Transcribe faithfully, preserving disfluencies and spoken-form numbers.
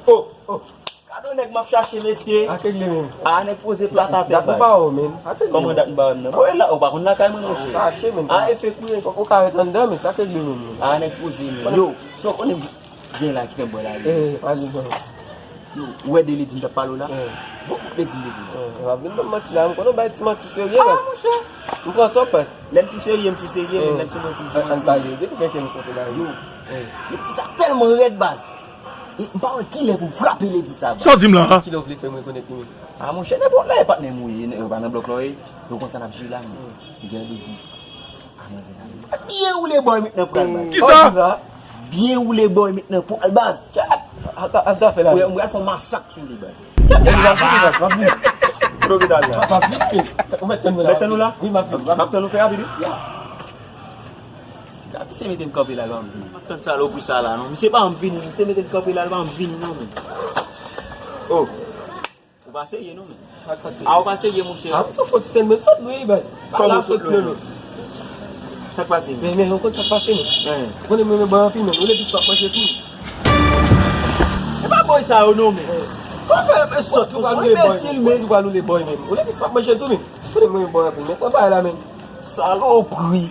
Oh, oh. Gade yon nèg m ap chache, mesye. Ak regle menm. A, nèg poze plat atè, bay. Dat m pa wè w, men. Ak regle menm. Kòman dat m pa wè m nan? Bon, e la, ou pa konn lakay mwen, mesye. Ou kache, men. A, e fek ou ye. Ou ka ret anndan, men. Ak regle menm, men. A, nèg poze, men. Yo, sa w konnen gen la ki fè m bò la, yo. Eh, pa di non. Yo, ou wè de ledi m t ap pale w la? Eh. Bon, ledi m te di. Eh, w ap vin ban m manti la, m konnen w bay ti manti serye, baz. Ah, monchè. M pran twòp, baz. Lè m sou serye, m sou serye, men lè m sou manti, m sou manti. Ann pale, depi fè kè m konte la. Yo, eh, yo di sa tèlman rèd, baz. E m pa wè kilè pou m frape ledi sa, baz. Sa w di m la? Kilè w vle fè m rekonèt li menm? Ah, monchè, nenpòt lè, patnè m ou ye, ou pa nan blòk la w ye, ou konn sa n ap jere la, men. Li gen randevou a manzè la. Byen woule bòy met nan pral, baz. Kisa? Byen woule bòy met nan pral, baz. Al ta fè la. Mwen al fè yon masak sou li, baz. Kote w al la? M ap vin. Ou mèt tann mwen la. Mèt tann ou la? Wi, m ap vin. M ap tann ou fè rapid, wi. Ya. Misye mete m kanpe la, l pa m vini. M ap tann salopri sa la, non. Misye pa m vini, misye mete m kanpe la, l pa m vini, non, men. Oh. Ou pa serye, non, men. Sa k pase? A, ou pa serye, monchè. A, m sou fò ti tèn, men sot lwe, baz. Kòman sot lwe, non? Sa k pase, men? Men, men, ou konn sa k pase, men? Hein. Ou konnen mwen, mwen bò anpil, men. Ou le plis pa manje tou. E pa bòy sa yo, non, men. Kòman fè, e, sot konsa? Ou enbesil, men. Ou pral woule bòy, men. Ou le plis pa manje tou, men. Ou konnen mwen, mwen bò anpil, men. Pran bagay la, men. Salopri.